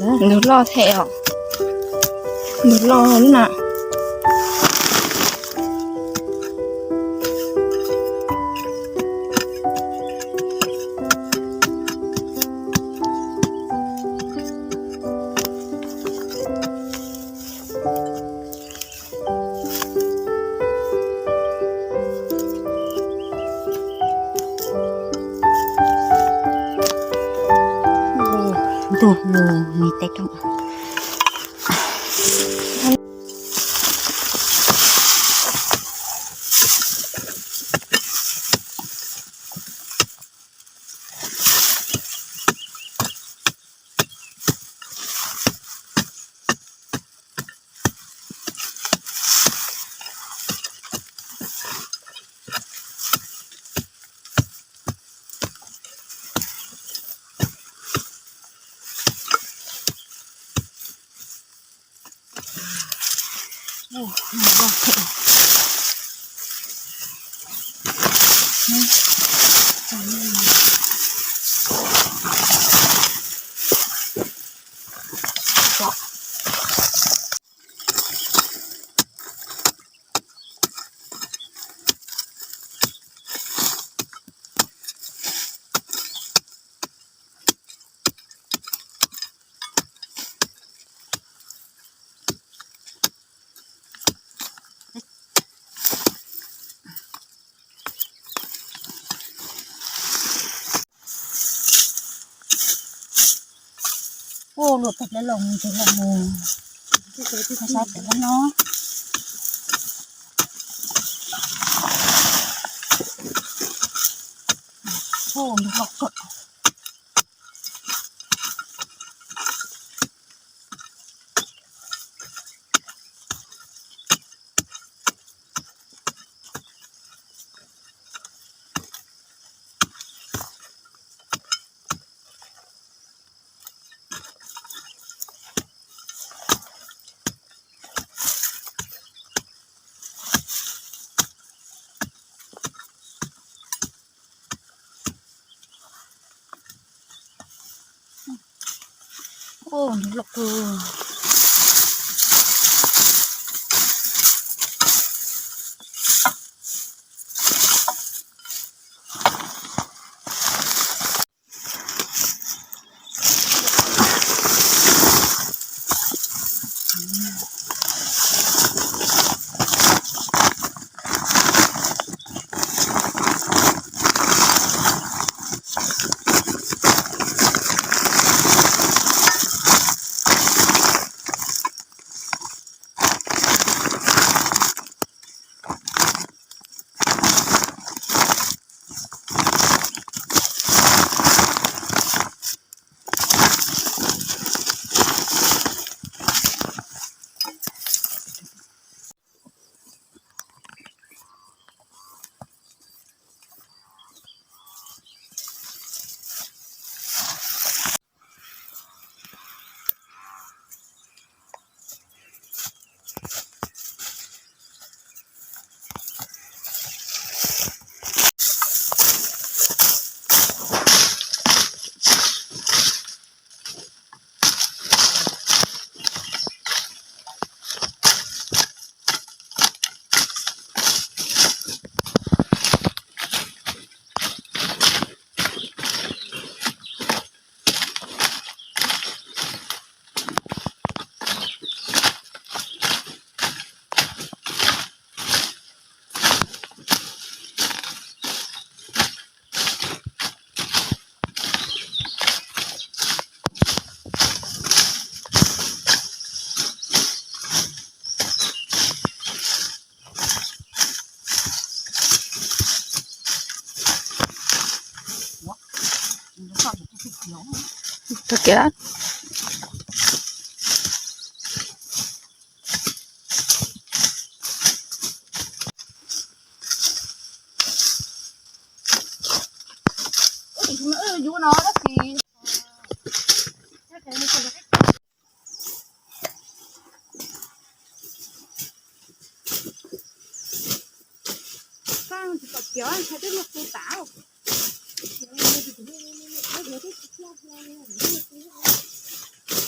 Ntug loj thiab os. Ntug loj lub na. Ntug mus me teb roob. Ua luam pem lawv los mus ces los mus. Sab pem lawv no. Ua nws los kawm. Ua nws los kawm. Tag kev.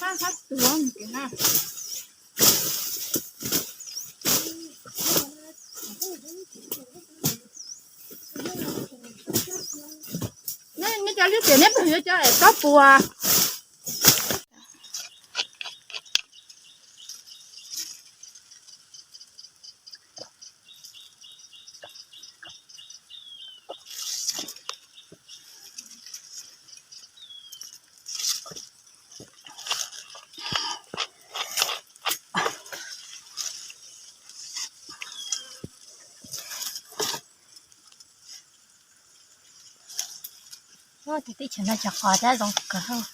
Nej cov liab tias neb puas yuav cov es tob puas? Teb chaws no cov qos tab zoo kawg.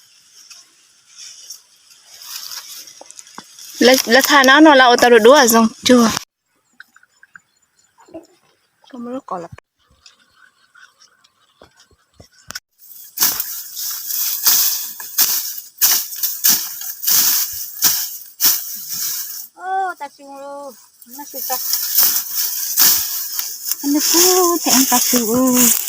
Lawv tha no no lawv ua tau duav duav zoo cuag. Tab sis, tab sis, tab sis.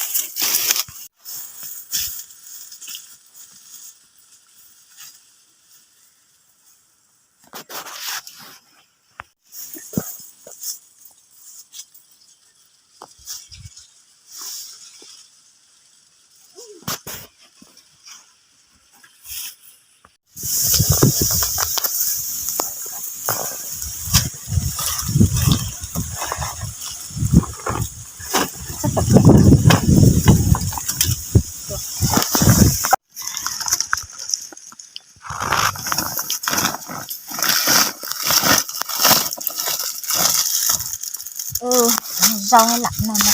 Zoo lam no no.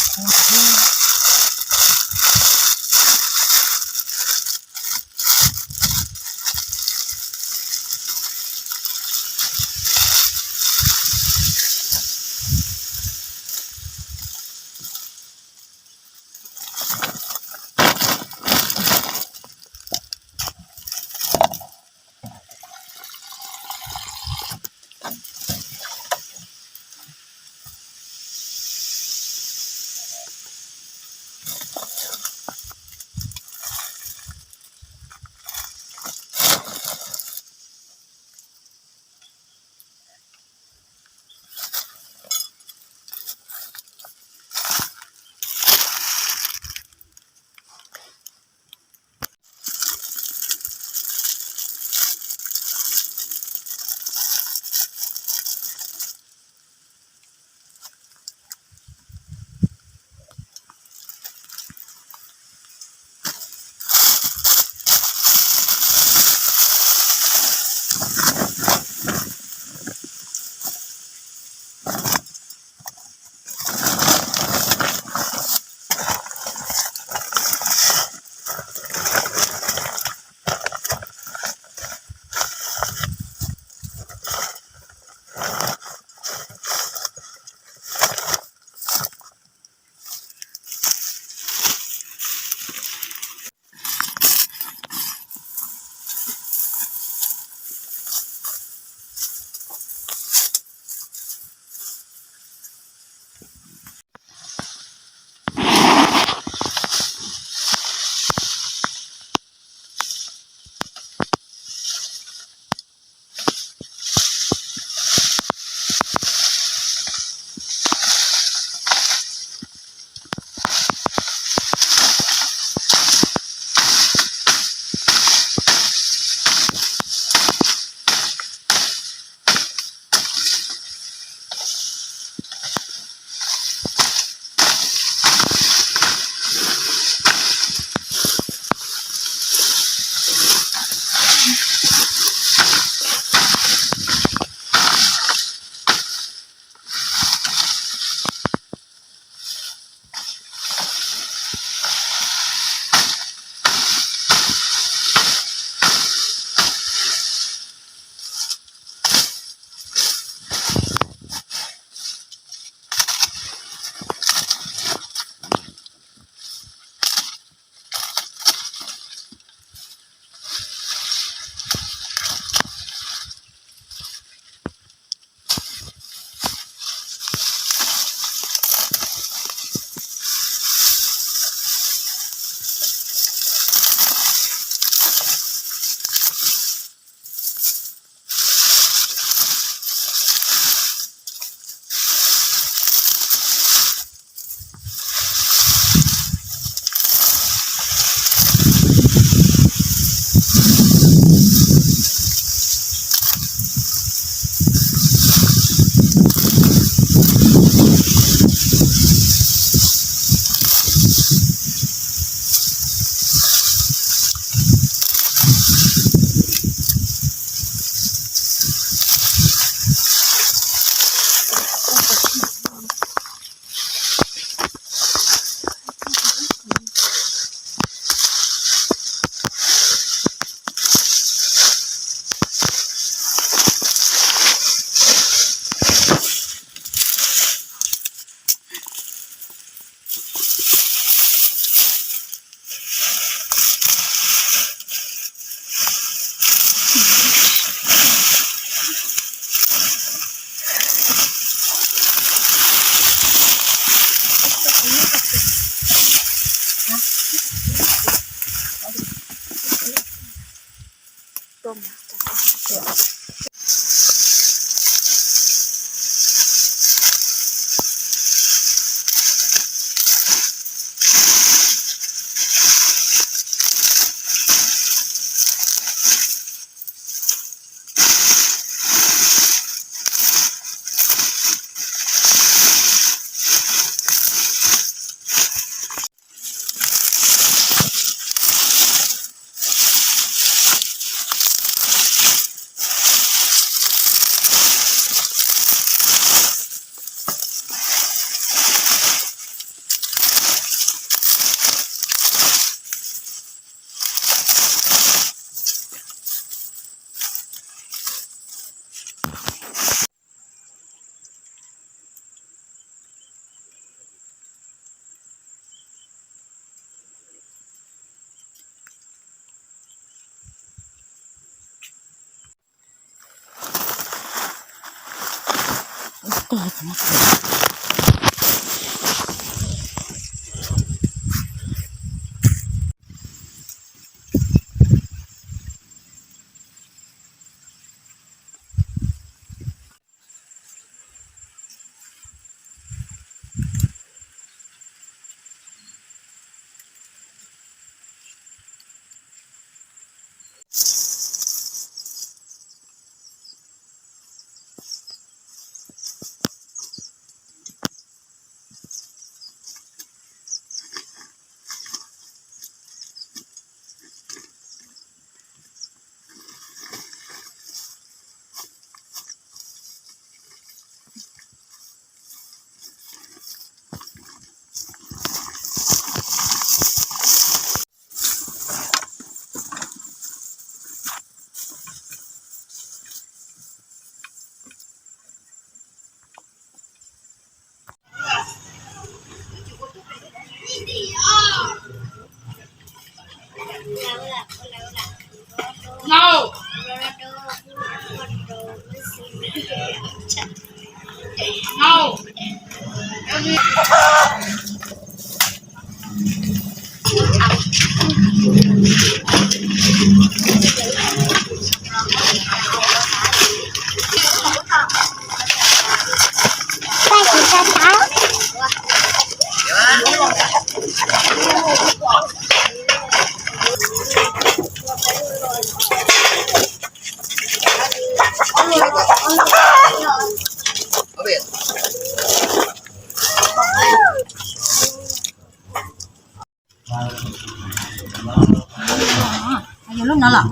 Lub no los.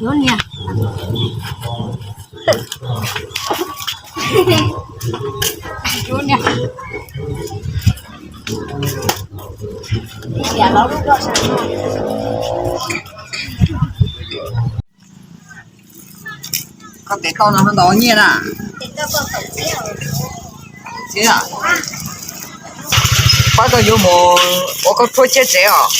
Lub niag. Lub niag. Ib tiam los lub roj sab no. Koj tes tau no ho ntau nyiaj na? Pab koj yuav mus ua koj tshuab tsiab tsev os.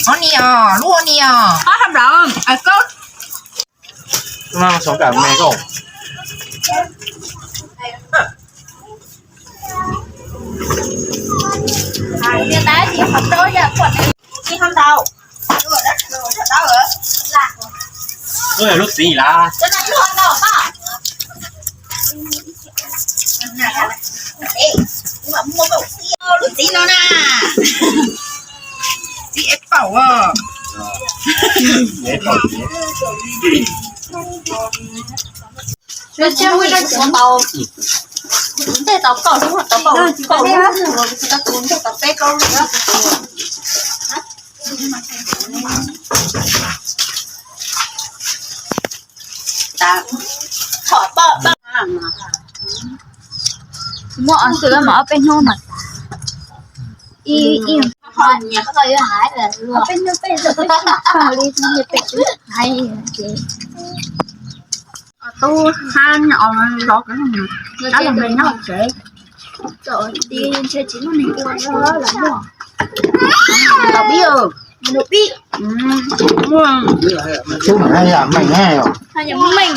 Ua ni os, lub ua ni os. Qab hab nplawm, koj. Mas sov kam me koj. Lub txiv las. Lub txiv no na. Txiv ev paum os. Ntej tau koj, tau koj, tau tus ntej tau peb koj. Muab os xwb mas ob peb hnub mas. Ib, ib, ob peb hnub peb, peb li peb hais. Tub hab os, zov kab los me nyob tsev. Txawm ti ntshe tsis muaj neeg ua los muaj. Tau pib, tau pib. Muaj. Tub mas haj yam meem, haj yam meem.